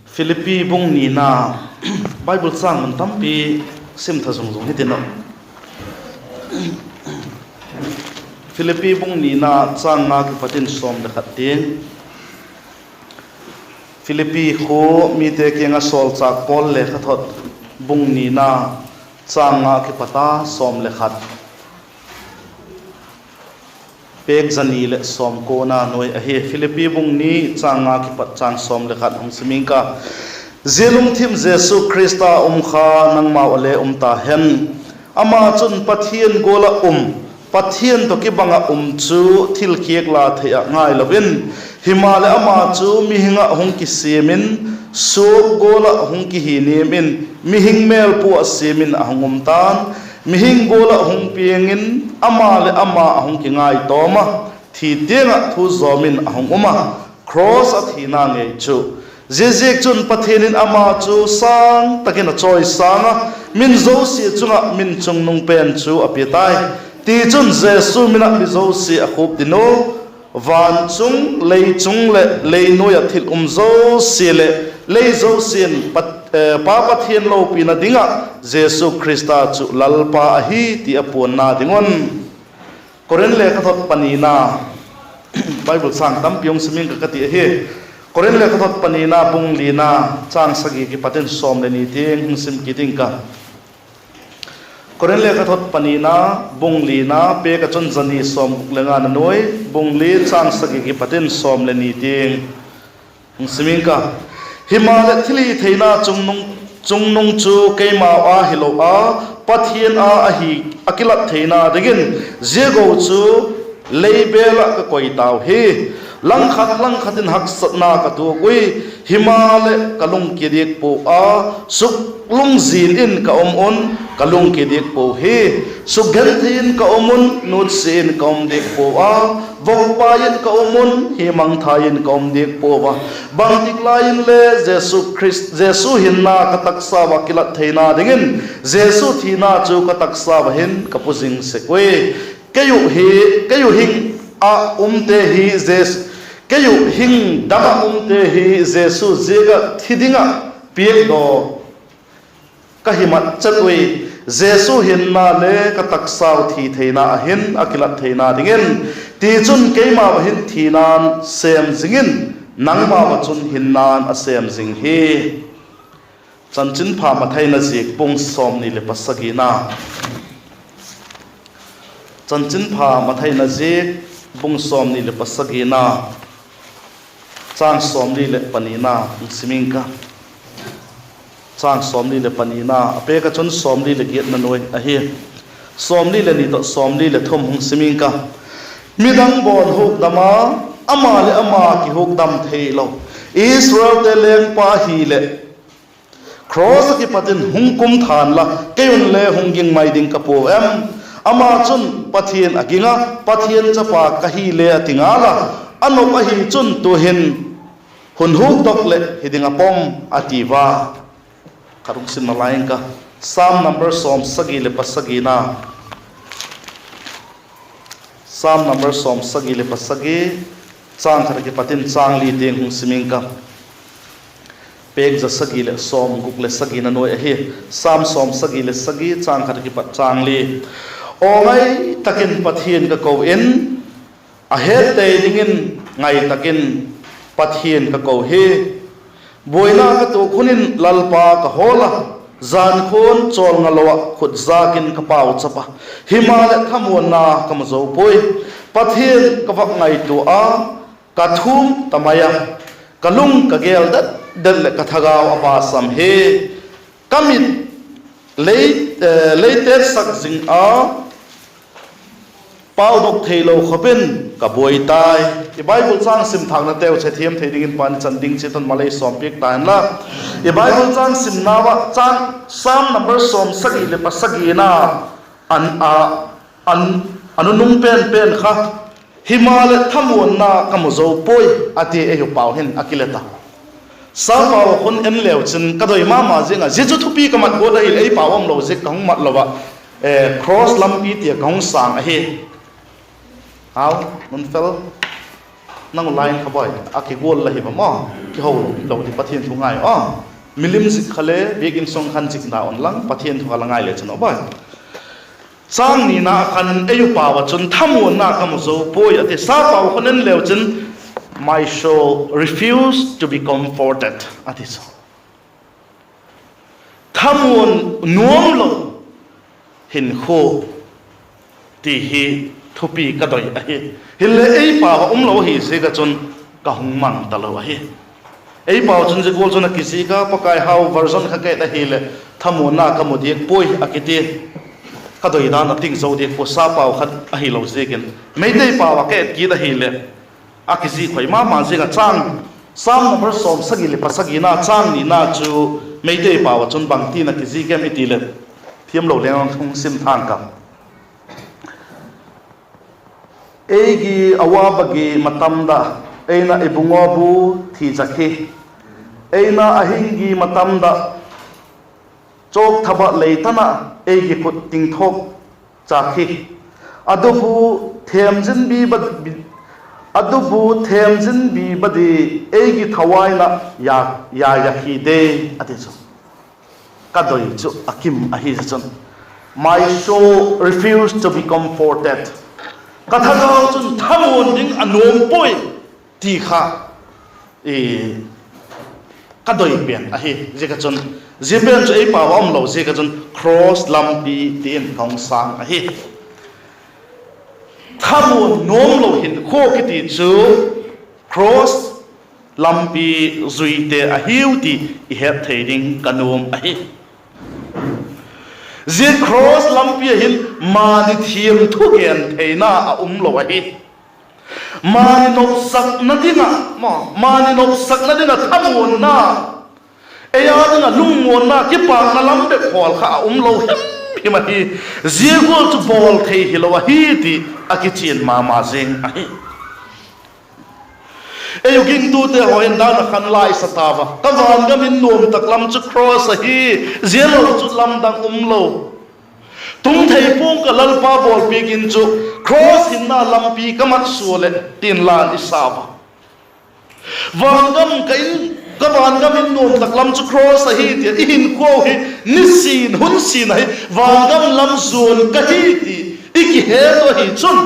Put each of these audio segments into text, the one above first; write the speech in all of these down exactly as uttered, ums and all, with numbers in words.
Philippi bung nina, Bible châng mun tampi sim tha zung zung hitin a. Philippi bung nina châng nga kipat in sawm le khat tiang. Philippi khua mite kiang ah sawlchâk Paul lekhathot bung nina châng nga kipat a sawm le khat, pêk za ni leh sawmkuana nuai ahi. Philippi bung ni châng nga kipat châng sawm le khat hung sim ing ka. Zia lungthim Jesu Khrista um kha nangmau ah le um ta hen. Ama chun Pathian gual ah um, Pathian tawh kibang ah um chu thil khiak la thei ah ngailo in, himaleh ama chu mihing ah hung kisiam in, suak gual ah hung kihi niam in, mihing mêlpua ah siam in a hung um ta'n, mihing gual ah hung piang in, ama leh ama a hung kingaitawm a, thi tiang ah thu zawm in a hung um a, cross ah thina ngei chu. Ziaziakchun Pathian in ama chu sâng tak in a chawisâng a, min zosia chung ah min chungnung pen chu a pia tai. Tichun Jesu min ah mi zosia a khup ding u, van chung, lei chung leh lei nuai ah thil um zosia leh lei zosia'n Pa Pathian lopina ding ah Jesu Khrista chu Lalpa ahi ti a puanna ding un. Korinth lekhathot panina, Bible châng tampi hung sim ing ka ka ti ahi. Korinth lekhathot panina bung lina, châng sagi kipat in sawm le ni tiang hung sim kit ing ka. Korinth lekhathot panina, bung lina, pêk ah chun za ni sawmguk le ngana nuai, bung li châng sagi kipat in sawm le ni tiang hung sim ing ka. Himaleh thilhitheina chungnung chu keimau a hilo a, Pathian a ahi, a kilat theina dingin zia go chu lei bêl ah ka koi tau hi. Langkhat langkhat in haksatna ka tuak ui, himaleh ka lungkia diak pua a, suklungzin in ka um un, ka lungkia diak pua hi. Sukgenthei in ka um un, nutsia in ka um diak pua a, vokpai in ka um un, hi mangthai in ka um diak pua a. Bangtik lai inle Jesu Khrist, Jesu hinna ka taksa ua kilat theina dingin, Jesu thina chu ka taksa ua hin ka pu zing sek ui. Kei uh hi, kei uh hing ah umte hi Jes-, kei uh hing dam ah umte hi Jesu ziak ah thi ding ah piakdaw ka hi mat chet ui. Jesu hinna le ka taksau thi theina a hin a kilat theina dingin, tichun keimau ah hin thina'n sêm zing in, nangmau ah chun hinna'n a sêm zing hi. Chanchinpha Mathai in a ziak bung sawmni leh pasagina. Chanchinpha Mathai in a ziak bung sawmni leh pasagina, châng sawmli leh panina hung sim ing ka. Châng sawmli leh panina a pêk ah chun sawmli leh giatna nuai ahi. Sawmli leh ni tawh sawmli leh thum hung sim ing ka. Midang bawn hukdam a, ama leh ama kihukdam theilo Israelte lengpa hileh, cross ah kipat in hung kum than la, kei unle hung ging mai ding ka puau em? Ama chun Pathian a ging a, Pathian chapa ka hile a ti ngal a, a nop ahi chun tu'hin hun hukdok leh hi ding a pom, a ti ua. Khat hung simna lai ing ka. Sam number sawmsagi leh pasagina. Sam number sawmsagi leh pasagi, châng khat ah kipat in châng li tiang hung sim ing ka. Pêk za sagi leh sawmguk leh sagina nuai ahi. Sam sawmsagi leh sagi, châng khat ah kipat châng li. Aw ngai tak in Pathian ka ko in, a hettei dingin ngai tak in Pathian ka ko hi. Buaina ka tuak hun in Lalpa ka hawl a, jankhuan chawlnga lo ah khut zâk in ka pauchap a, himaleh thamuanna ka mu zo puai. Pathian ka vak ngaitua a, ka thum ta mai a, ka lung ka gêl det det leh ka thagau a basam hi. Ka mit lei, eh, lei tetsak zing a, paudok theilo khop in ka buai tai. I Bible châng sim thâknateu chethiam thei dingin Pa'n i chan ding chiat un malei sawmpiak ta inla. I Bible châng simnau ah châng, Sam number sawmsagi leh pasagina, a, a nunung pen pen kha, himaleh thamuanna ka mu zo puai, a ti ei u pau hin a kilet a. Sappau khun en leu chin ka doi ma ma ziang a, zia chu thupi ka mat guat ahileh ei pau um lo ziak ka hung mat lo ah, eh, cross lampi tia ka hung sâng ahi. Au, nun fel. Nang lai kha bai a kigual la hi ba maw, kiho lo di Pathian thu ngai a. Milim zik kha le biakin sung khan zik da un lang Pathian thu kha la ngai le chun a bai. Châng nina khan ei upau ah chun thamuanna ka mu zo puai a ti. Sapau kha en leu chun, My soul refuse to be comforted a ti chu. Thamuan nuam lo hinkhua ti hi thupi ka doi ahi. Hinle ei pau ah um lo ahi ziak ah chun ka hung mang talo ahi. Ei pau chun zia gual chun a kizik a, Pakai hau version kha ka et ahileh thamuanna ka mu diak puai a kiti. Ka doi dan a ting zo diak pua, sapau khat ahilo ziakin. Meitei pau ah ka et kit ahileh a kizik khoi ma ma ziang a, châng, Sam number sawmsagi leh pasagina châng nina chu Meitei pau ah chun bangtin a kizik em i ti leh, thiamlo leng hung sim thang ka. एंग्है अवबगै मतमद ꯑꯩꯅ ꯏꯕꯨꯡꯉꯣꯕꯨ ꯊꯤꯖꯈꯤ꯫ ꯑꯩꯅ ꯑꯍꯤꯡꯒꯤ ꯃꯇꯝꯗ ꯆꯣꯛꯊꯕ ꯂꯩꯇꯅ ꯑꯩꯒꯤ ꯈꯨꯠ ꯇꯤꯡꯊꯣꯛꯆꯈꯤ꯫ ꯑꯗꯨꯕꯨ ꯊꯦꯝꯖꯤꯟꯕꯤꯕ-, ꯑꯗꯨꯕꯨ ꯊꯦꯝꯖꯤꯟꯕꯤꯕꯗꯤ ꯑꯩꯒꯤ ꯊꯋꯥꯏꯅ ꯌꯥ-, ꯌꯥ-, ꯌꯥꯈꯤꯗꯦ꯫ ꯑꯗꯨꯁꯨ ꯀꯗꯣꯏ ꯆꯨ ꯑꯀꯤꯝ ꯑꯍꯤ ꯆꯨꯟ, My soul refuse to be comforted. Ka thagau chun thamuan ding a nuam puai ti kha, i, ka doi pen ahi. Ziak a chun, zia pen chu ei pau a um lo ziak a chun cross lampi ti in ka hung sâng ahi. Thamuan nuam lo hinkhua kiti chu cross lampi zuite ahiu ti i het thei ding ka nuam ahi. Zia cross lampi ah hin mani thiam thugen theina a um lo ahi. Mani nopsakna ding ah, mani nopsakna ding ah thamuanna, ei â ding ah lungmuanna, kipâkna lam bep hawl kha a um lo him him ahi. Zia gual chu bawl thei hilo ahi ti a kichian ma ma zing ahi. Ei u gingtute haw hin dan a khan la i sa tau a, ka van gam in nuam tak lam chu cross ahi, zia lo chu lamdang um lo. Tung thei pua'ng ka Lalpa bawlpiak in chu cross hinna lampi ka mat sua leh tin la i sa a. Van gam ka in, ka van gam in nuam tak lam chu cross ahi ti a i hinkhua hi nisin hun sin ahi, van gam lam zuan ka hi ti i kihet u ahi chun,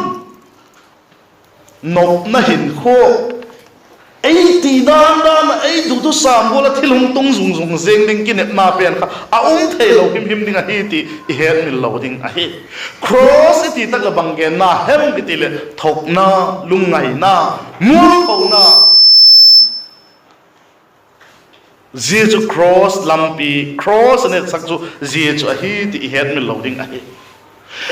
nopna hinkhua, ei ti dan dan a ei dutu sam gual a thil hung tung zung zung zing ding kinepna pen kha a um theilo him him ding ahi ti i hetmil lo ding ahi. Cross i ti tak leh bang genna hem i ti leh thokna, lungngaina, mualphona. Zia chu cross lampi, cross a netsak chu zia chu ahi ti i hetmil lo ding ahi.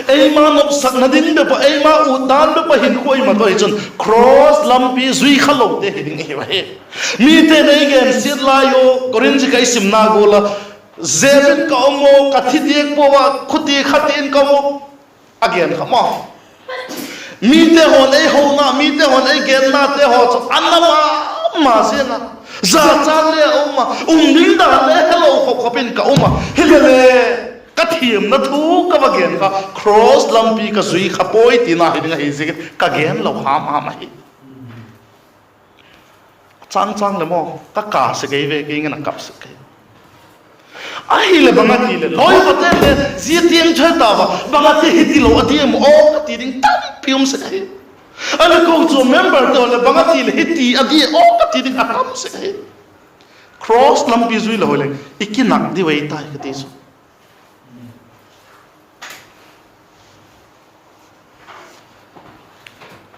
Eima nopsakna ding bep ah, eima ut dan bep ah hinkhua i mat u ahi chun cross lampi zui khalote hi ding i hiu ahi. Mite'n ei gensiat lai u, Korinth ziak ah i simna gual a, zep in ka um u, ka thi diak pua a, khuti khat in ka um u, a gen kha maw. Mite haw'n ei hona, mite haw'n ei gennate haw chu a na ma ma ziang a, jachâk le a um a, um ding dan le helo khop khop in ka um a, hilele ka thiamna thu ka va gen kha cross lampi ka zui kha puai tina hi ding ahi ziakin ka gen lo ham ham ahi. Chang chang leh maw, ka ka sek ei ve, kei ngen a kap sek ei. Ahileh bang a ti leh, lawi pate le zia tiang chu he ta va, bang a ti hiti lo a diam aw ka ti ding tampi um sek ahi. A le ko chu memberte haw leh bang a ti leh hiti a di aw ka ti ding a tam sek ahi. Cross lampi zui lo hileh i kinak diu ei tai ka ti chu.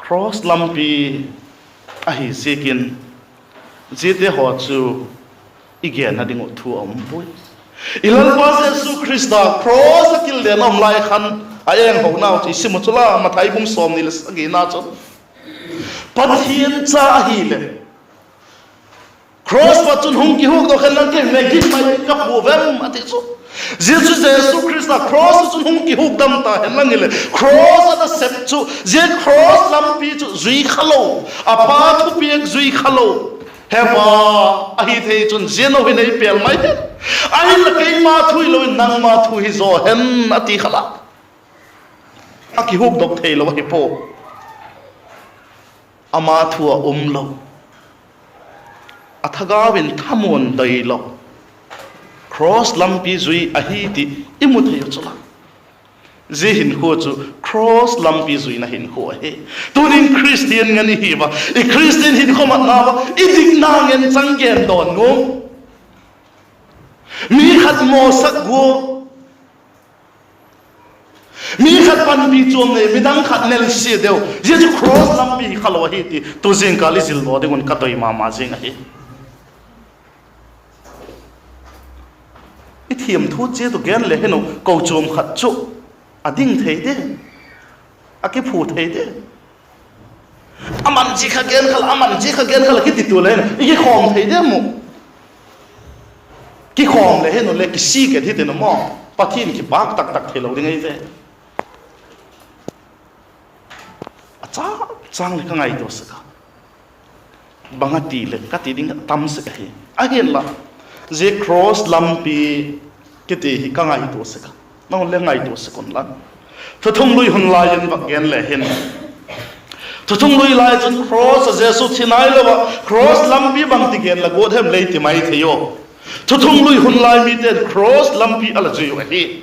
Cross lampi ahi ziakin, ziate haw chu i genna ding uh thu a um puai. I Lalpa Jesu Khrista cross a kilden a um lai khan a enghonau chu i sim u chu la, Mathai bung sawmni leh sagina chun, Pathian cha ahileh cross pat chun hung kihukdok hen lang, kei le gim mai ka pua vem a ti chu. Zia chu Jesu Khrista cross ah chun hung kihukdam ta hen lang hileh cross a nasep chu, zia cross lampi chu zui khalo, a Pa thupiak zui khalo, he Pa, ahi thei chun zia nou hin ei pêl mai hen, ahinla keima thu hilo in nangma thu hi zaw hen a ti kha la, a kihukdok theilo ahi pua. ama thu ah um lo, a thagau in thamuan doi lo, cross lampi zui ahi ti i mu thei u chu la. Zia hinkhua chu cross lampi zuina hinkhua ahi. Tunin Khristian ngen i hi ua, i Khristian hinkhua matna ua i dikna ngen chang gen dawn nuam. Mi khat mawsak gua, mi khat panpi chuam nei, midang khat nelsia deu, zia chu cross lampi hi kha lo ahi ti tu zingkal i zil daw ding un ka doi ma ma zing ahi. I thiam thu chiat u gen le hin u, kochuam khat chu a ding thei de, a kiphu thei de. Aman zia kha gen kha la, aman zia kha gen kha la kiti tu le hin i kikhawm thei de mu. Kikhawm le hin u le kisik et hitin u maw, Pathian kipâk tak tak theilo ding ahi ve. A châng châng leh ka ngaitua sek a, bang a ti leh ka ti ding a tam sek ahi. Ahinla, zia cross lampi kiti hi ka ngaitua sek a, nang le ngaitua sek unla. Thuthunglui hun lai in vak gen le hin, Thuthunglui lai chun cross ah Jesu thi nailo ah, cross lampi bangti gen la guat hem lei ti mai thei u. Thuthunglui hun lai mite'n cross lampi a la zui uh ahi.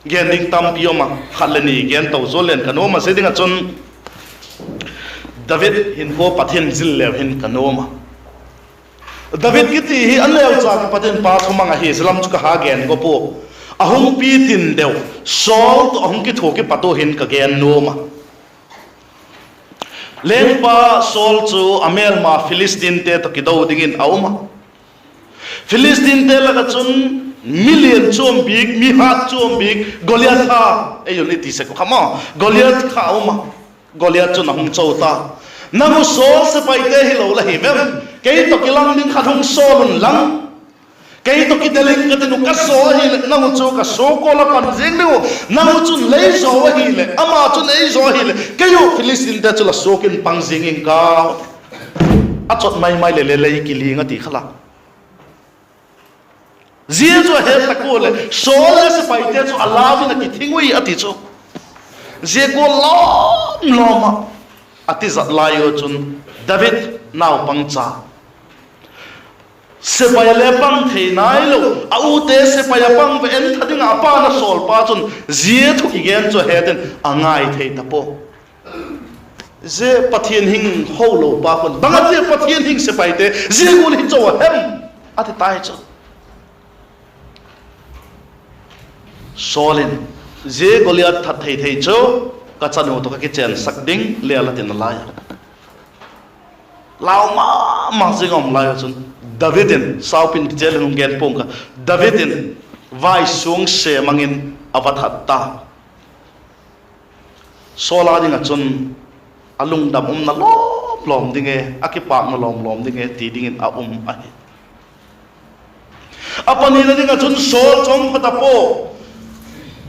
Gen ding tampi um a, khat le ni gen to zaw leng ka nuam a, zia ding ah chun David hinkhua Pathian zil leu hin ka nuam a. David kiti hi a neucha kipat in pa thumang ahi, zia lam chu ka ha gen gawp ua. A hung pi tin deu, Saul tawh a hung kithuak kipat ua hin ka gen nuam a. Lengpa Saul chu a mêlma Philistinte tawh kido dingin a um a. Philistinte lak ah chun mi lian chuam bik, mi hat chuam bik Goliath kha, ei un i ti sek uh kha maw, Goliath kha a um a. Goliath chun a hung cho ta, Nang u Saul sepaite hilo la hi vem? Kei tawh kilang ding khat hung sawl unlang, kei tawh kidel ing ka tin uh, ka zaw ahileh nang u chu ka suak kawl ah pan ziang ding uh. Nang u chun lei zaw ahileh, ama chun ei zaw ahileh, kei u Philistinte chu la suak in pang ziang ing ka. A chot mai mai leh le lei kiling a ti kha la. Zia chu a het tak ua leh Saul le sepaite chu a lau in a kithing ui a ti chu. Zia gual lawm lawm ah a tizat lai ua chun David naupangcha, sepai a le pang thei nailo, a ute sepai a pang ve en tha ding ah a pa'n a sawlpa chun zia thu kigen chu a het in a ngai thei ta pua. Zia Pathian hing holo pa khun bang a ti a, Pathian hing sepaite zia gual hi cho a hem? a ti tai chu. Saul in, Zia Goliath that thei thei chu ka chanu tawh ka kichênsak ding le a la tin a lai a. Lau ma ma zing a um lai ah chun David in, saupi in kichêl in hung gen pua'ng ka, David in vaisûng se mang in a va that ta. Saul â ding ah chun a lungdam umna lawm lawm ding e, a kipâkna lawm lawm ding e ti dingin a um ahi. A panina ding ah chun Saul chu um pha ta pua.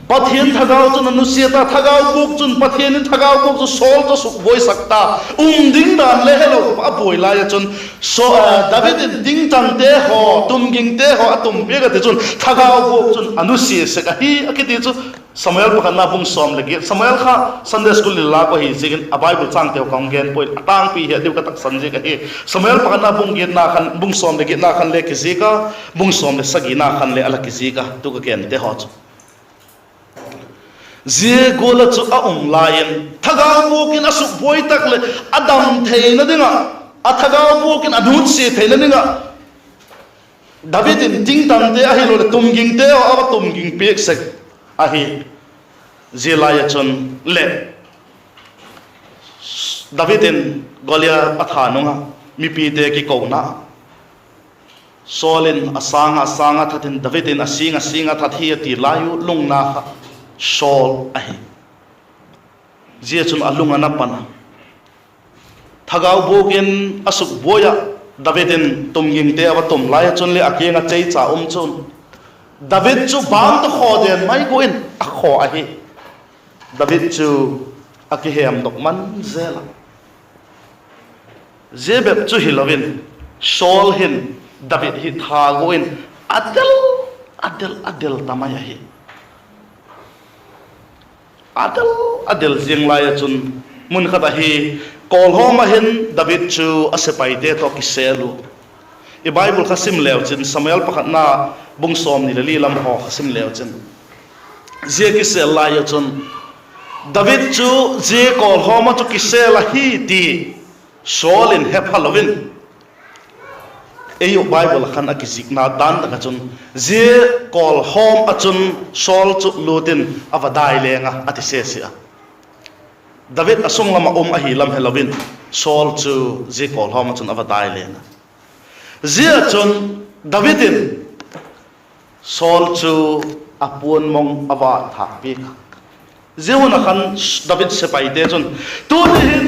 Pathian thagau chun a nusia ta, thagau buak chun, Pathian in thagau buak chu Saul chu sukbuaisak ta. Um ding dan le helo a buai lai ah chun, David in tingtangte haw, tumgingte haw a tum piak a ti chun thagau buak chun a nusia sek ahi a kiti chu Samuel pakhatna bung sawm leh giat, Samuel kha Sunday school lilâk uh ahi ziakin a Bible chângteu ka hung gen puai, a tângpi het diu ka taksan ziak ahi. Samuel pakhatna bung giatna khan, bung sawm leh giatna khan le kizik a, bung sawm leh sagina khan le a la kizik a, tu ka gente haw chu. Zia gual ah chu a um lai in thagau buak in a sukbuai tak leh a dam theina ding ah, a thagau buak in a nutsia theina ding ah David in tingtangte ahiloleh tumgingte haw a va tumging piak sek ahi. Zia lai ah chun le David in Goliath a that nung ah mipite kikona, Saul in a sâng a sâng a that in, David in a sîng a sîng a that hi a ti lai uh lungna kha Saul ahi. Zia chun a lung a na pan a. Thagau buak in a sukbuai ah David in tumgingte a va tum lai ah chun le a kiang ah cheicha um chun David chu bâng ta khaw den mai gua in a khaw ahi. David chu a kihemdok man zel a. Zia bep chu hilo in, Saul hin David hi that gua in a del, a del, a del ta mai ahi. A del, a del ziang lai ah chun mun khat ahi, Kawlhawm ah hin David chu a sepaite tawh kisel u. I Bible kha sim leu chin, Samuel pakhatna bung sawmni le li lam haw kha sim leu chin, zia kisel lai ah chun David chu zia kawlhawm ah chu kisel ahi ti Saul in he pha lo in, ei uh Bible ah khan a kizikna dan tak ah chun, zia kawlhawm ah chun Saul chu lût in a va dai leng a, a ti sese a. David a sung lam ah um ahi lam he lo in, Saul chu zia kawlhawm ah chun a va dai leng a. Zia chun David in Saul chu a puan mong a va thâk piak a. Zia hun ah khan David sepaite chun, Tuni hin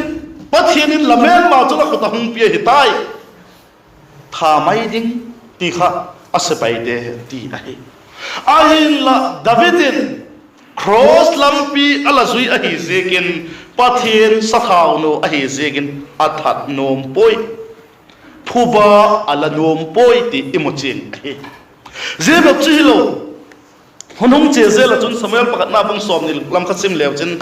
Pathian in la mêlma chu la khut ah hung pia hi tai, tha mai ding, ti kha a sepaite ti ahi. Ahinla David in cross lampi a la zui ahi ziakin, Pathian sathaunu ahi ziakin a that nuam puai, phuba a la nuam puai ti i mu chian ahi. Zia bep chu hilo, hun hung chia zel ah chun Samuel pakhatna bung sawmni lam kha sim leu chin,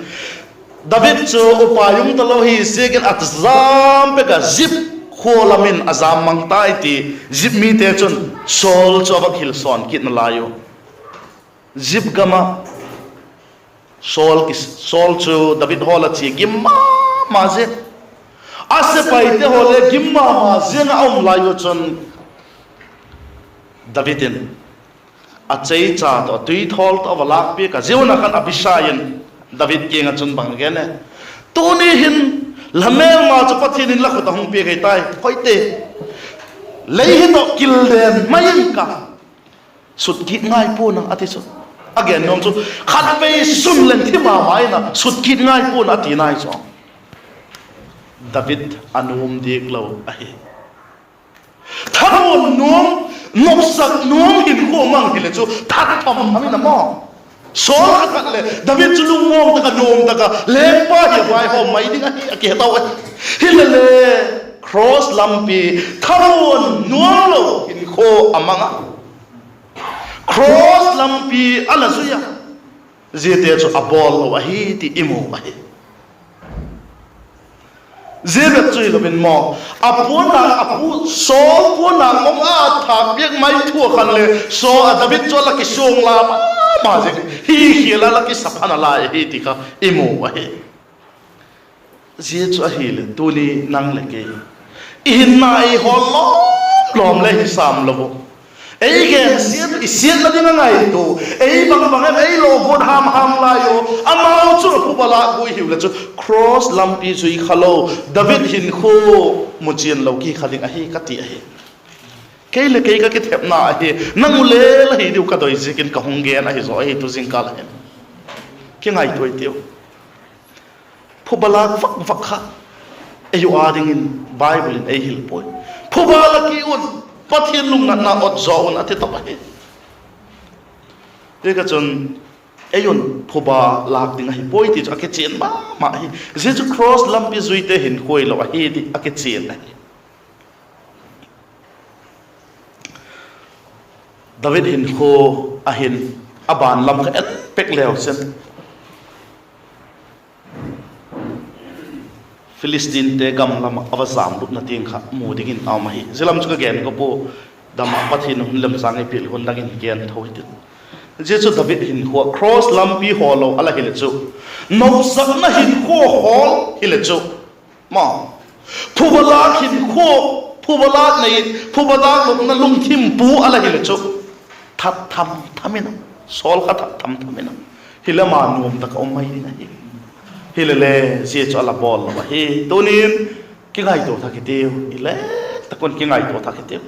David chu upai um talo hi ziakin a jam pek ah Zip khua lam in a jam mang tai ti Zip mite chun Saul chu a vak hil sawn kit nalai u. Zip gam ah Saul chu David hawl a chia gim ma ma ziang, a sepaite haw le gim ma ma ziang ah a um lai u chun, David in a cheicha tawh a tuithawl tawh a va lâk piak a. Zia hun ah khan Abishai in David kiang ah chun bang a gen e, Tuni hin la mêlma chu Pathian in la khut ah hung piak ahi tai, hoite, lei hi tawh kilden mai in ka sut kit ngai pua'n a, a ti chu. A gen nuam chu, khatvei sun leng thi ma ma in a sut kit ngai pua'n a, a ti nai chu. David a nuam diak lo ahi. Thamuan nuam, nopsak nuam hinkhua mang hileh chu that tham tham in a maw, Saul kha that leh David chu lungmawng tak ah, nuam tak ah lengpa hi a vaihawm mai ding ahi a kihe tau ahi. Hilele, cross lampi, thamuan nuam lo hinkhua a mang a, cross lampi a la zui a, ziate chu a bawl lo ahi ti i mu ahi. Zia bep chu hilo in maw, a puannak, a pu Saul puannak mong a thâk piak mai thu a khan le, Saul a David chu a la kisuang la ma ma ziang, hi khial a la kisa pha nalai ahi ti kha i mu ahi. Zia chu ahileh tuni nang leh kei i hinna ei hawl lawm lawm le hi sam lo u. Ei gensiat, i siatna ding a ngaitua, ei bang bang em ei lo guat ham ham lai u. Amau chu phuba lâk guai hiu leh chu cross lampi zui kha lo, David hinkhua mu chian lo ki kha ding ahi ka ti ahi. Kei leh kei ka kithepna ahi, nang u le la hi diu ka doi ziakin ka hung gen ahi zaw ahi tu zingkal ahin. Kingaitua i tiu. Phuba lâk vak vak kha ei u â dingin Bible in ei hil puai. Phuba la ki un, Pathian lungnatna ot zaw un a ti tawp ahi. Ziaka chun ei un phuba lâk ding ahi puai ti chu a kichian ma ma hi. Zia chu cross lampi zuite hinkhua hilo ahi ti a kichian ahi. David hinkhua a hin a ban lam kha en pek leu chin, Philistinte gam lam ah a va jamlutna tiang kha mu dingin a um ahi. Zia lam chu ka gen ka pua, dam ah Pathian hun lemchâng ei piak leh hun dang in gen tho hitin. Zia chu David hinkhua cross lampi hawl lo a la hileh chu, nopsakna hinkhua hawl hileh chu, ma, phuba lâk hinkhua, phuba lâk nei, phuba lâk lopna lungthim pu a la hileh chu, that tham tham in a, Saul kha that tham tham in a, hileh ama nuam tak a um mai ding ahi. Hilele, zia chu a la bawl lo ahi. Tunin kingaitua thak hitiu, i le tak un kingaitua thak hitiu.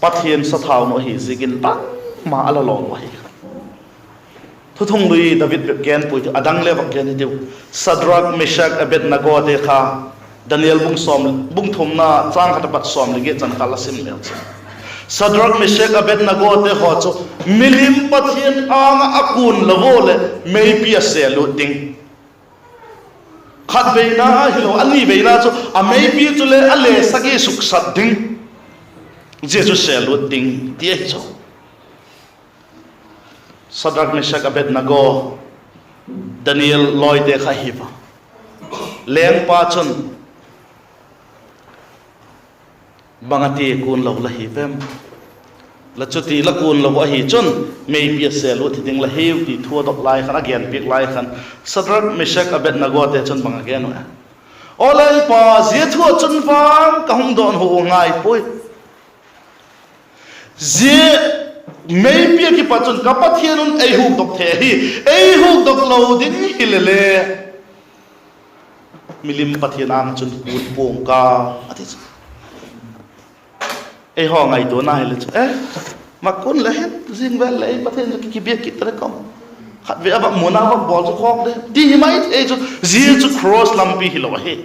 Pathian sathaunu ahi ziakin bangma a la lawm lo ahi kha. Thuthunglui David bep gen puai ti, a dang le vak gen hitiu. Sadrak, Meshak, Abednegote kha Daniel bung sawm, bung thumna châng khat apat sawm leh giat chan kha la sim leu chin, Sadrak, Meshak, Abednegote haw chu milim pathian âng ah a kun lo ua leh meipi a sêlût ding. Khat veina hilo, a ni veina chu a meipi chule a le sagi suksat ding. Zia chu sêlût ding ti ahi chu. Sadrak, Meshak, Abednego, Daniel lawite kha hi va. Lengpa chun, bang a ti, kun lo la hi vem? La chuti la kun lo ahi chun, meipi a sêl lut hi ding la hiu ti thu a dok lai khan, a genpiak lai khan, Sadrak, Meshak, Abednegote chun bang a gen uh a? Aw lengpa, zia thu ah chun vang ka hung dawnhu ngai puai. Zia meipi ah kipat chun ka Pathian un ei hukdok thei ahi, ei hukdok lo ding hile le, milim pathian âng ah chun kun pua'ng ka, a ti chu. Eihaw ngaituana hile chu, e, mak kun le hin, zing vel le ei Pathian chu ki, kibiak kit ta le kam, khatvei a vak muanna vak bawl chu khawk de, ti hi mai thei chu. Zia chu cross lampi hilo ahi.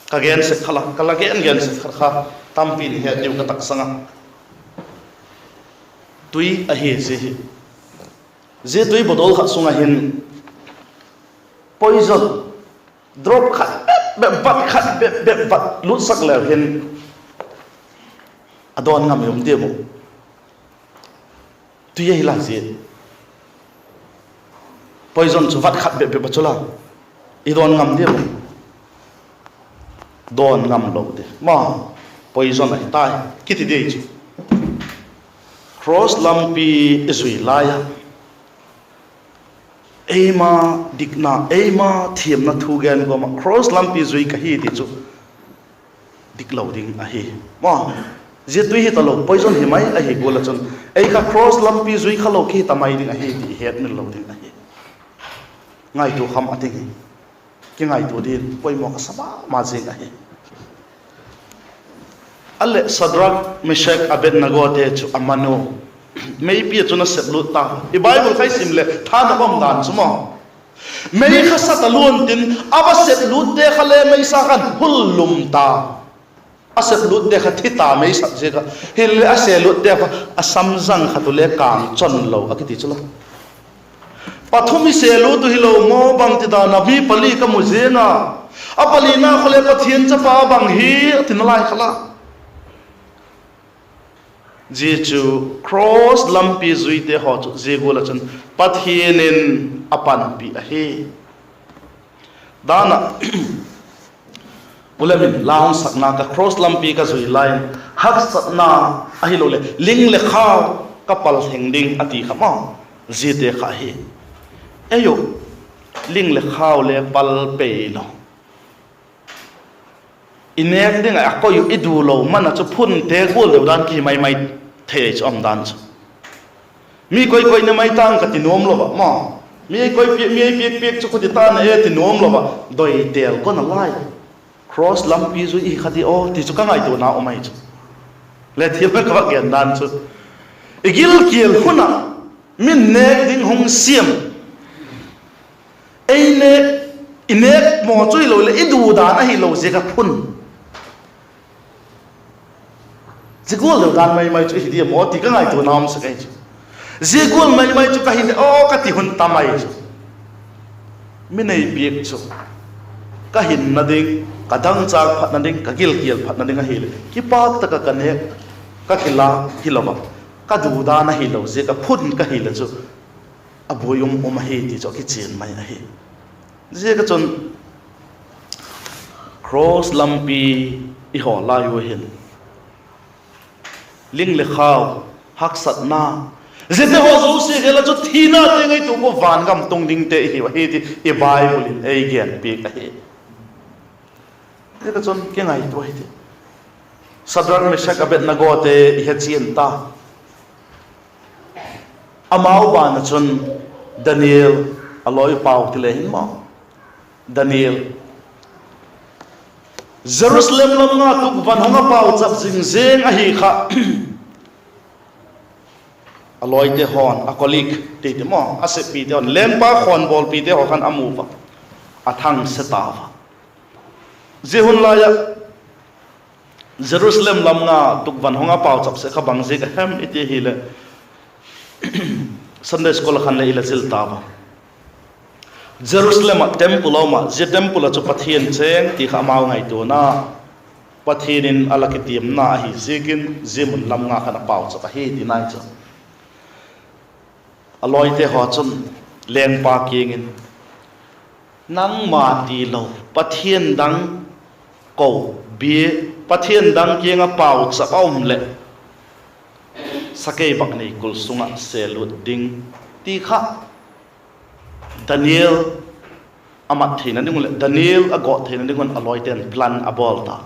Ka gen sek kha la, ka la gen gen sek kha kha, tampi'n het diu ka taksang a. Tui ahi zia hi. Zia tui bottle khat sung ah hin poison drop khat bep bep, vat khat bep bep vat lutsak leu hin, a dawn ngam i um diam uh? Tui ahi la zia. Poison chu vat khat bep bep a chu la, i dawn ngam diam uh? Dawn ngam lo di ma, poison ahi tai, kiti di chu. Cross lampi i zui lai a, eima dikna, eima thiamna thu gen kawm ah cross lampi zui ka hi ti chu dik lo ding ahi. Ma, zia tui hi talo, poison hi mai ahi gual ah chun, ei kha cross lampi zui kha lo ki hi ta mai ding ahi ti i hetmil lo ding ahi. Ngaitua kham a ding hi. Kingaitua ding poimaw ka sa ma ma zing ahi. A leh Sadrak, Meshak, Abednegote chu a man u, meipi ah chun a seplut ta. I Bible kha i sim leh tha na um dan chu maw, mei kha sa taluan tin, a va seplutte kha le meisa khan hul lum ta. A seplutte kha thi ta, mei sat ziak ah. Hileh a sêlutte kha a samzang khat u le kâng chon lo a kiti chu la. Pathum i sêlut uh hilo maw, bangtidan a mi pali ka mu ziang a, a palina kha le Pathian chapa bang hi, a ti nalai kha la. Zia chu cross lampi zuite haw chu zia gual ah chun Pathian in a panpi ahi. Dan ah, u lem in la hung sakna ka cross lampi ka zui lai in, haksatna ahiloleh ling le khau ka pal theng ding a ti kha maw, ziate kha hi. Ei u, ling le khau le pal pei lo, i nêk ding ah a koi uh i du lo man ah chu phunte gual deu dan kihi mai mai thei chu um dan chu. Mi koi koina mai tang ka ti nuam lo ah maw, mi ei koi piak, mi ei piak piak chu khuti ta na e ti nuam lo ah, doi têl kon a lai, cross lampi zui i kha di aw ti chu ka ngaituana um ahi chu. Le thil ka va gen dan chu, i gilkial hun ah min nêk ding hung siam, ei nêk, i nêk maw chu hilo leh i du dan ahilo ziak a phun, zia gual deu dan mai mai chu hi diam aw ti ka ngaituana um sek ahi chu. Zia gual mai mai chu ka hi le aw ka ti hun tam ahi chu. Mi nei piak chu ka hinna ding, ka dangchâk phatna ding, ka gilkial phatna ding ahileh kipâk tak ah ka nêk, ka kilâk hilo ah, ka du dan ahilo ziak a phun ka hileh chu a buai um um ahi ti chu a kichian mai ahi. Ziak a chun cross lampi i hawl lai u hin, ling le khau, haksatna, ziate haw zosia hela chu thina te ngei tu ua van gam tung dingte i hiu ahi ti i Bible in ei genpiak ahi. Ziak a chun kingaitua hi ti, Sadrak, Meshak, Abednegote i he chian ta. Amau ban ah chun Daniel, a lawi pau ti le hin maw, Daniel, Jerusalem lam nga tukvan hung a pauchap zing zing ahi kha. A lawite haw'n, a colleague ti ti maw, a seppite haw'n, lengpa khawnbawlpite haw khan a mu ua, a thangse ta ua. Zia hun lai ah Jerusalem lam nga tukvan hung a pauchap sek kha bang ziak a hem i ti hileh, Sunday school ah khan le i la zil ta ua. Jerusalem ah temple a um ah, zia temple ah chu Pathian chêng ti kha amau ngaituana, Pathian in a la kitiamna ahi ziakin zia mun lam nga khan a pauchap ahi ti nai chu. A lawite haw chun lengpa kiang in, Nangma tilo, Pathian dang ko, bia, Pathian dang kiang ah pauchap a um leh, sakeibaknei kul sung ah selut ding, ti kha Daniel a mat theina ding uh leh Daniel a gawt theina ding un a lawite'n plan a bawl ta.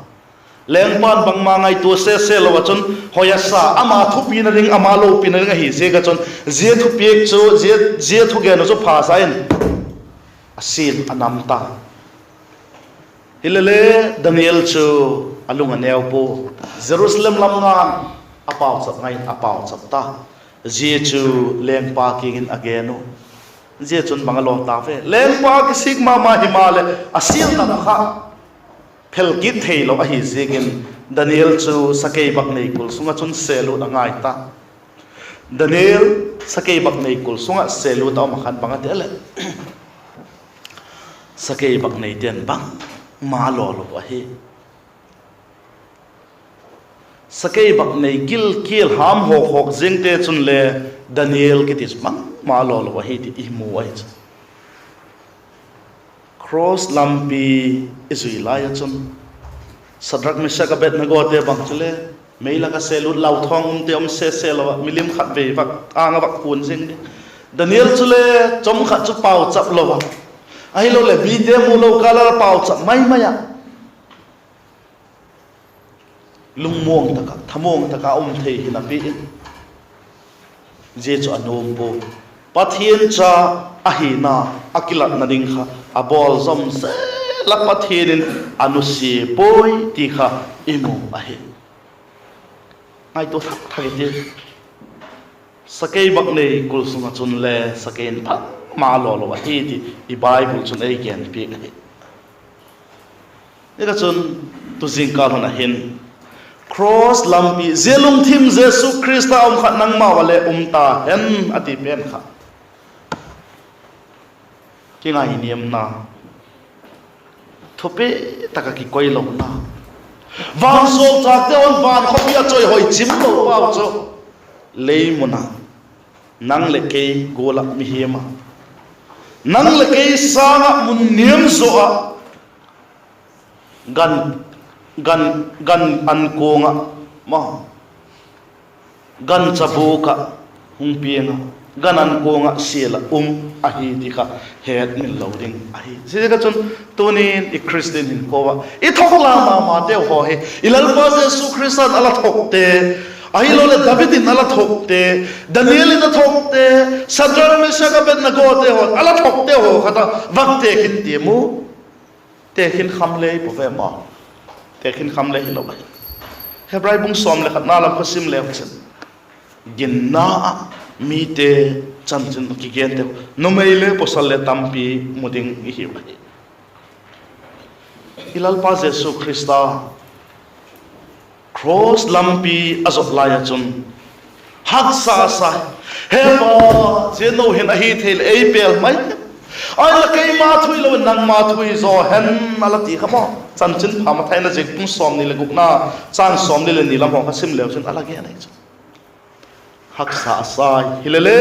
Lengpa'n bangma ngaitua sese lo ah chun, hoi a sa, ama thupina ding, ama lopina ding ahi ziak ah chun, zia thupiak chu, zia, zia thugen uh chu pha sa in, a sil a nam ta. Hilele, Daniel chu a lung a neu pua, Jerusalem lam ngan a pauchap ngai in a pauchap ta. Zia chu lengpa kiang in a gen uh. Zia chun bang a law ta ve? Lengpa kisik ma ma himaleh a sil nam kha phel kit theilo ahi ziakin, Daniel chu sakeibaknei kul sung ah chun selut a ngai ta. Daniel sakeibaknei kul sung ah selut a um ah khan bang a ti a leh, sakeibakneite'n bangma law lo ahi. Sakeibaknei gilkial ham hawk hawk ziangte chun le Daniel kiti chu bangma law lo ahi ti i mu ahi chu. Cross lampi i zui lai ah chun, Sadrak, Meshak, Abednegote bang chule mei lak ah selut, lauthawng umte um sese lo ah, milim khatvei vak âng ah vak puan zing ding. Daniel chule chawm khat chu pauchap lo ah, ahiloleh mite mu lo kâl ah pauchap mai mai ah, lungmuang tak ah, thamuang tak ah um thei hi napi in, zia chu a nuam pua. Pathian cha ahina a kilatna ding kha a bawl zom zel ah, Pathian in a nusia puai ti kha i mu ahi. Ngaitua thak thak i ti. Sakeibaknei kul sung ah chun le sakei in bangma law lo ahi ti i Bible chun ei genpiak ahi. Ziak ah chun, tu zingkal hun ah hin, cross lampi, zia lungthim Jesu Khrista um khat nangmau ah le um ta hen a ti pen kha, kingainiamna, thupi tak ah kikoilona, vansawlchâkte haw'n van khawpi a chawihoi chim lo pau chu, lei mun ah, nang leh kei gual ah mihiam ah, nang leh kei sâng ah mun niam zaw ah, gan, gan, gan ankuang ah, ma, gancha bûk ah hung piang ah, gan ankuang ah sial ah um ahi ti kha hetmil lo ding ahi. Ziaziak ah chun, tuni'n i Khristian hinkhua ah i thokla ma mateu haw hi, i Lalpa Jesu Khrista'n a la thokte, ahiloleh David in a la thokte, Daniel in a thokte, Sadrak, Meshak, Abednegote haw'n a la thokte haw khat ah vak tekhin tiam u. Tekhin kham le hi pua ve maw? Tekhin kham le hilo ahi. Hebrai bung sawm leh khatna lam kha sim leu chin, ginna ah mite chanchin kigenteu, numei le pawsal le tampi mu ding i hiu ahi. I Lalpa Jesu Khrista cross lampi a zot lai ah chun, haksa a sa, He Pa, zia nou hin ahi thei leh ei pêl mai, ahinla keima thu hilo in nangma thu hi zaw hen, a la ti kha maw. Chanchinpha Mathai in a ziak bung sawmni leh gukna, châng sawmli leh ni lam haw kha sim leu chun a la gen ahi chu. Haksa a sa, hilele,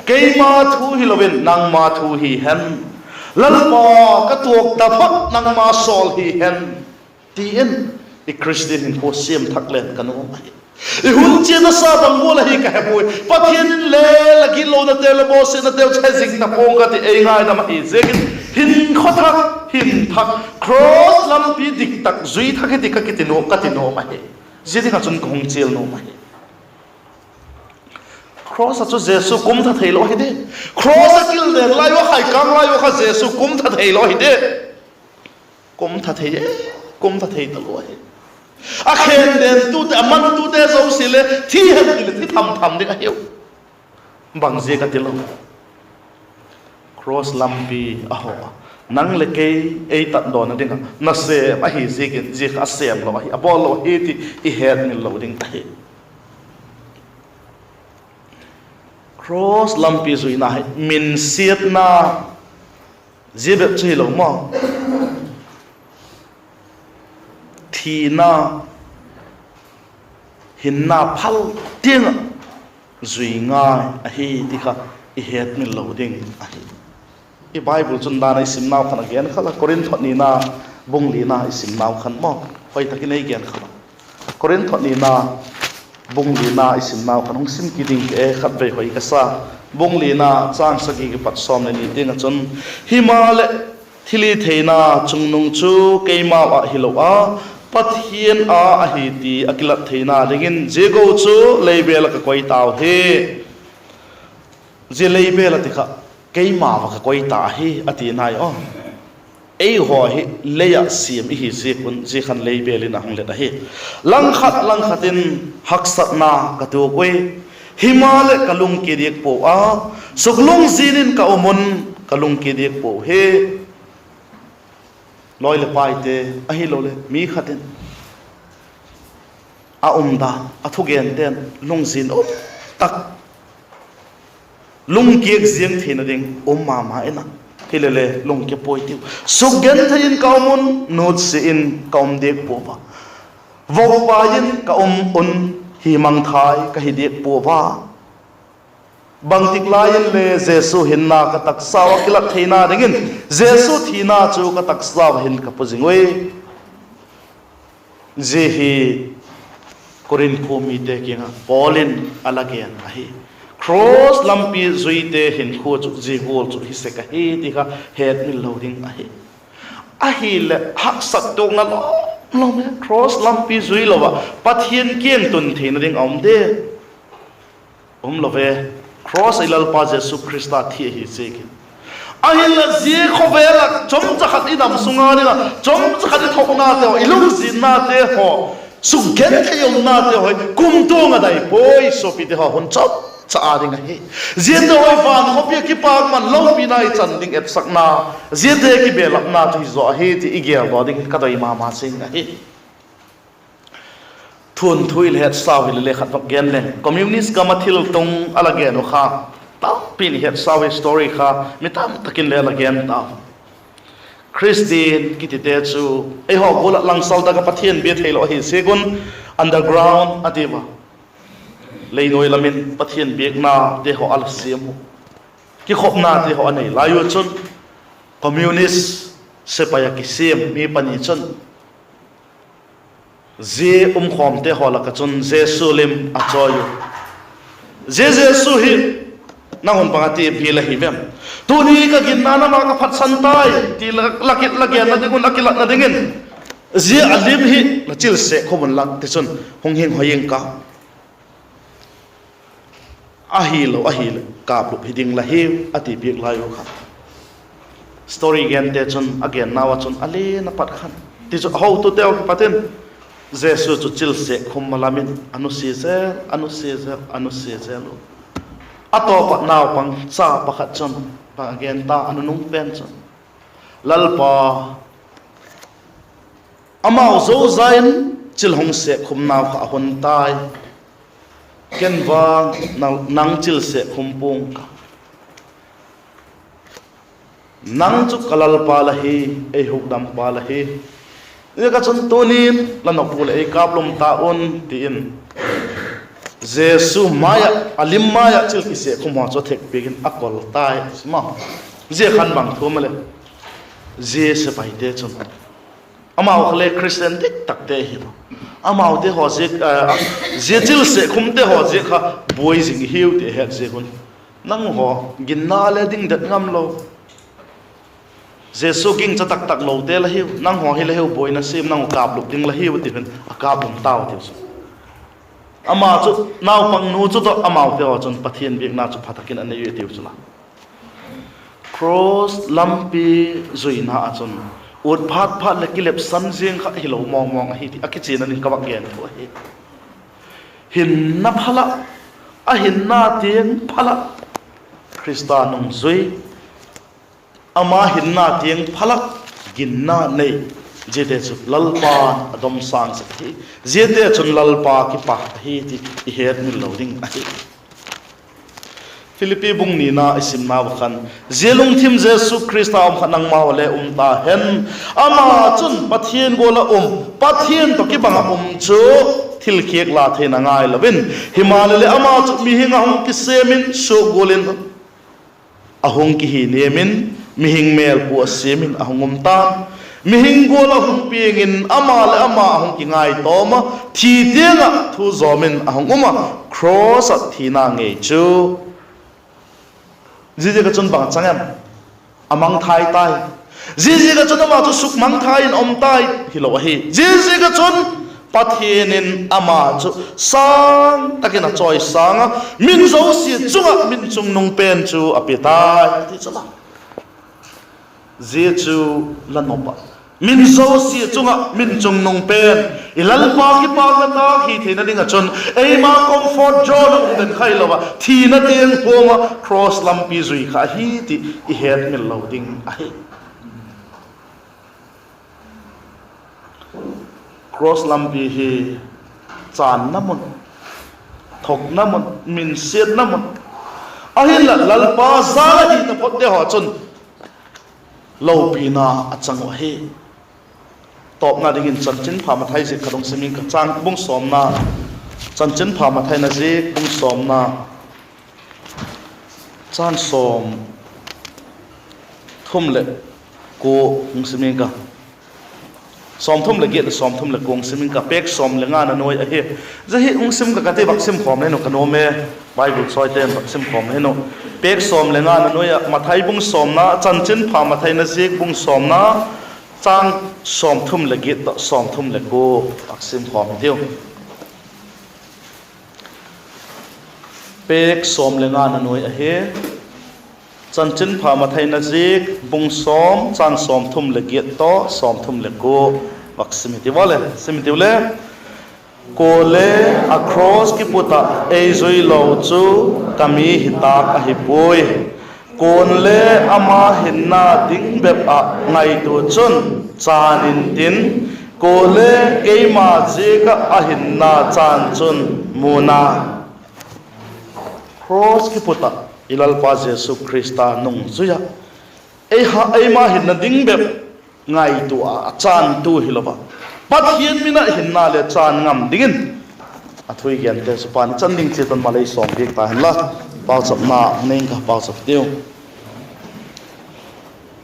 keima thu hilo in nangma thu hi hen, Lalpa, ka tuak taphot nangma sawl hi hen, ti in i Khristian hinkhua siam thak leng ka nuam ahi. I hun chiana sa bang gual ahi ka he puai. Pathian in le la gitlonateu leh bawsiatnateu chu he zing ta pua'ng ka ti ei ngaidam ahi ziakin, hinkhua thak, hin thak, cross lampi dik tak zui thak hi ti ka kiti nuam, ka ti nuam ahi. Zia ding ah chun ka hung chial nuam ahi. Cross ah chu Jesu kum tha theilo ahi de. Cross ah kilden lai ua, khaikâng lai ua kha Jesu kum tha theilo ahi de. Kum tha thei e, kum tha thei talo ahi. A khendentute, a mantute zosia le thi hen ti leh thi tham tham ding ahiu. Bang ziak a tilo? Cross lampi a haw a, nang leh kei ei tatdawna ding ah nasêm ahi ziakin zia kha a sêm lo ahi, a bawl lo ahi ti i hetmil lo ding ahi. Cross lampi zuina hi minsiatna zia bep chu hilo maw, thina, hinna phal tiang ah zui ngai ahi ti kha i hetmil lo ding ahi. I Bible chun dan a i simnau khan a gen kha la, Korinth thot nina bung lina i simnau khan maw, hoi tak in ei gen kha la. Korinth thot nina bung lina i simnau khan hung sim kit ding ka e, khatvei hoi ka sa. Bung lina châng sagi kipat sawm leh ni tiang ah chun, Himaleh, thilhitheina chungnung chu keimau ah hilo a, Pathian â ahi ti a kilat theina dingin zia go chu leibêl ah ka koi tau hi. Zia leibêl a ti kha, keimau ah ka koi ta ahi a ti nai aw. Eihaw hi lei ah siam i hi ziak un zia khan leibêl in a hung let ahi. Langkhat langkhat in haksatna ka tuak ui, himaleh ka lungke diak puau a, suklungzin in ka um un, ka lungke diak puau hi. Lawi leh paite, ahiloleh mi khat in a umdan, a thugente'n lungzin um tak, lungkiak ziang theina ding um ma ma in a, hilele lungke puai tiu. Sukgenthei in ka um un, nutsia in ka um diak pua a, vokpai in ka um un, hi mangthai ka hi diak pua a. Bangtik lai in le Jesu hinna ka taksau ah kilat theina dingin, Jesu thina chu ka taksau ah hin ka pu zing ui. Zia hi Korinth khua mite kiang ah Paul in a la gen ahi. Cross lampi zuite hinkhua chu zia gual chu hi sek ahi ti kha hetmil lo ding ahi. Ahileh haksat tuakna lawm lawm e, cross lampi zui lo ah Pathian kiang tun theina ding a um de? Um lo ve. Cross ah i Lalpa Jesu Khrista thi ahi ziakin. Ahinla zia khawvel ah chomcha khat i dam sung a ding ah, chomcha khat i thuaknate haw, i lungzinnate haw, sukgenthei umnate haw hi kumtuang a dai puai, suapite haw, hun chomcha a ding ahi. Ziate haw hi van khawpi ah kipakman lopina i chan ding etsakna, ziate kibelapna chu hi zaw ahi ti i geldaw dingin ka doi ma ma zing ahi. Thunthu i le hetsau hile le khat vak gen leng, communist gam ah thiltung a la gen uh kha, tampi'n i hetsau hi story kha, mi tamtak in le a la gen tau. Khristian kitite chu eihaw gual ah langsal tak ah Pathian bia theilo ahi ziak un underground a ti ua, leinuai lam in Pathian biaknate haw a la siam uh, kikhopnate haw a nei lai uh chun, communist sepai ah kisiam mi pani chun zia umkhawmte haw lak ah chun Jesu lim a chawi uh. Zia Jesu hi nang un bang a ti bil ahi vem? Tuni ka ginna nam ah ka phatsan tai ti la, la kit la genna ding un a kilatna dingin, zia a lim hi la chil sek khum unla, tichun hung hing hoi ing ka. Ahilo ahileh kâplup hi ding la hiu, a ti piak lai uh kha. Story gente chun a gennau ah chun a lian a pat khan, tichun a hotuteu kipat in Jesu chu chil sek khum ma lam in a nusia zel, a nusia zel, a nusia zel uh. A tawp ah naupang cha pakhat chun bang a gen ta, a nunung pen chun, Lalpa, amau zosia in chil hung sek khumnau kha a hun tai, ken vang nang, nang chil sek khum pua'ng ka. Nang chu ka Lalpa la hi, ei hukdampa la hi. Ziaka chun tunin la nop u leh ei kâplum ta un, ti in Jesu mai ah, a lim mai ah chil kisek khum haw chu a thekpiak in a kol tai, maw. Zia khan bang thu am a leh, zia sepaite chun, amau kha le Khristian diktakte hi, amaute haw ziak, zia chil sek khumte haw ziak kha buai zing i hiu ti a het ziak un, nang haw ginna le ding det ngam lo, Jesu gingcha taktak lote la hiu, nang haw hi la hiu, buaina siam, nang haw kâplup ding la hiu, ti hin a kâplum tau tiu chu. Ama chu, naupang nu chu tawh amaute haw chun Pathian biakna chu pha tak in a nei ui tiu chu la. Cross lampi zuina ah chun ut phat phat leh kilepsan ziang kha hilo mawng mawng ahi ti a kichian a ding ka vak gen thu ahi. Hinna phal ah, a hinna tiang phal ah Khrista nungzui, ama hinna tiang phal ah ginna nei, ziate chu Lalpa'n a dom sâng sek ahi. Ziate chun Lalpa kipak ahi ti i hetmil lo ding ahi. Philippi bung nina i simnau ah khan, zia lungthim Jesu Khrista um kha nangmau ah le um ta hen. Ama chun Pathian gual ah um, Pathian tawh kibang ah um chu thil khiak la theina ngai lo in, himaleh le ama chu mihing a hung kisêm in suak gual in a hung kihi niam in, mihing mêlpua siam in a hung um ta'n, mihing gual ah hung piang in ama leh ama a hung kingaitawm a, thi tiang ah thu zawm in a hung um a, cross ah thina ngei chu. Ziaziak ah chun bang a chang em? A mangthai tai. Ziaziak ah chun ama chu sukmangthai in um tai hilo ahi. Ziaziak ah chun Pathian in ama chu sâng tak in a chawisâng a, min zosia chung ah min chungnung pen chu a pia tai, a ti chu la. Zia chu la nop ah, min zosia chung ah min chungnung pen, i Lalpa kipâkna tâk hi theina ding ah chun eima comfort zone ah um den kha hilo ah, thina tiang huam ah cross lampi zui kha ahi ti i hetmil lo ding ahi. Cross lampi hi chânna mun, thokna mun, minsiatna mun, ahinla Lalpa zâl ahi taphotte haw chun lopina a chang uh ahi. Tawpna dingin Chanchinpha Mathai ziak khat hung sim ing ka, chang bung sawmna, Chanchinpha Mathaina ziak bung sawmna, chang sawm thum leh kua hung sim ing ka. Sawmthum leh giat leh sawmthum leh kua hung sim ing ka, pêk sawm leh nga na nuai ahi. Zia hi hung sim ka ka ti, vak sim khawm le hin uh ka nuam e, Bible chawite'n vak sim khawm le hin uh. Pêk sawm leh nga na nuai ah, Mathai bung sawmna, Chanchinpha Mathaina ziak bung sawmna, chang sawmthum leh giat tawh sawmthum leh kua vak sim khawm hitiu. Pêk sawm leh nga na nuai ahi. Chanchinpha Mathaina ziak bung sawm, chang sawmthum leh giat tawh sawmthum leh kua vak sim hitiu le, sim hitiu le. Kuale a cross kiput ah ei zui lo chu ka mi hi tâk ahi puai. Kuale ama hinna ding bep ah ngaitua chun chân intin, kuale keima ziak ah a hinna chân chun mu'n a. Cross kiput ah i Lalpa Jesu Khrista nungzui ah, ei ha, eima hinna ding bep ngaitua a, a chântu hilo ah, Pathian min ah hinna leh chân ngam dingin a thu i gente chu pan i chan ding chiat un malei sawm piak ta hen la. Pauchapna nei ing ka, pauchap tiu.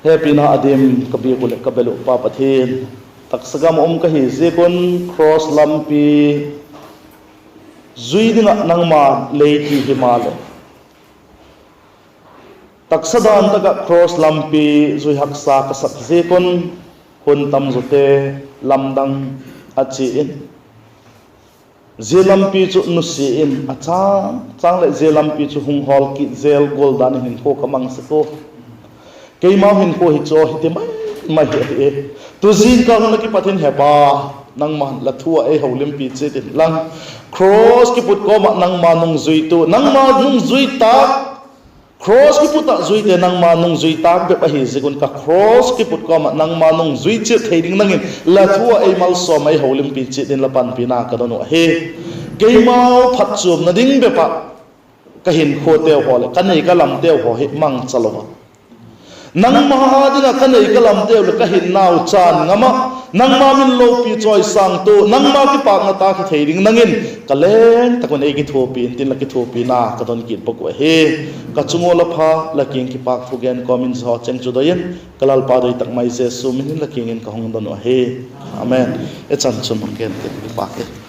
Hepina a dim ka biak uh leh ka bel uh Pa Pathian, taksa gam ah um ka hi ziak un cross lampi zui ding ah nangma lei ti himaleh, taksa dan tak ah cross lampi zui haksa ka sak ziak un, hun tam zawte lamdang a chia in, zia lampi chu nusia in a châng châng leh zia lampi chu hung hawl kit zel gual dan in hinkhua ka mang sek ua. Keimau hinkhua hi chu hiti mai mai hi ahi e. Tu zingkal hun ah kipat in He Pa, nangma'n la thu ah ei holimpi chiat inlang, cross kiput kawm ah nangma nungzuitu, nangma nungzui tâk, cross kiput ah zuite nangma nungzui tâk bep ahi ziak un ka cross kiput kawm ah nangma nungzui chiat thei ding nang in la thu ah ei malsawm, ei holimpi chiat in la panpina ka don uh ahi. Keimau phatchuamna ding bep ah ka hinkhuateu haw leh ka nei ka lamteu haw hi mangcha lo a, nangma â ding ah ka nei ka lamteu leh ka hinnau chân ngam ah, nangma min lopi chawisângtu, nangma kipâkna tâk hi thei ding nang in ka leng tak un ei kithuapi intin, la kithuapina ka don kit bak uh ahi. Ka chung ua la pha, la kiang kipâk thugen kawm in zia haw cheng chu doi in, ka Lalpa doi tak mai Jesu min in la kiang in ka hung don uh ahi. Amen. I chan chun hung gen tin, kipâk e.